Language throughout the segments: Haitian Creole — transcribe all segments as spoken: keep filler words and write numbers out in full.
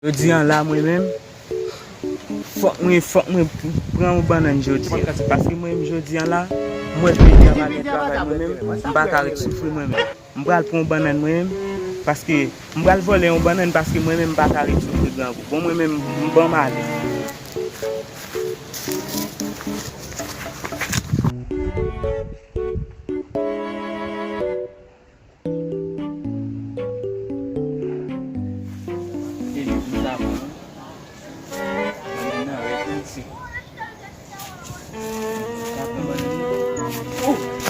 Jodi an la, mwen menm, fòk mwen, fòk mwen pran yon bannann jodi an. Paske mwen menm, jodi an la, m wè peyi a pa gen travay, mwen menm, m pa ka ret soufri mwen menm. M pral pran yon bannann mwen menm, paske m pral vòlè yon bannann, paske mwen menm, m pa ka ret soufri grangou. Bon, mwen menm, m ban m ale.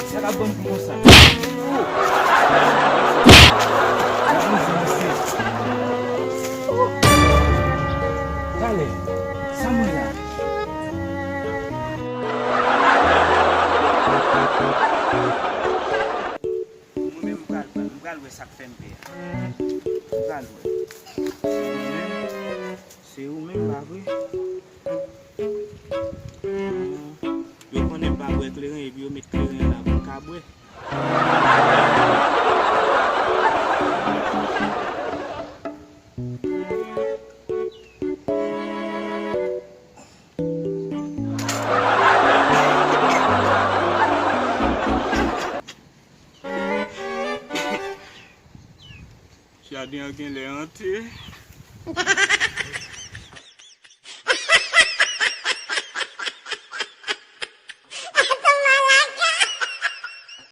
Sa k ap ban m pou konsa? Talè, sa mwen la. Mwen menm, m pral pran, m pral wè sa k fè m pè a. M pral wè. Se ou menm, se ou menm, pa vre? Yo konnen m pa bwè kleren, epi yo met kleren an la pou m ka bwè. Jaden an genlè ante.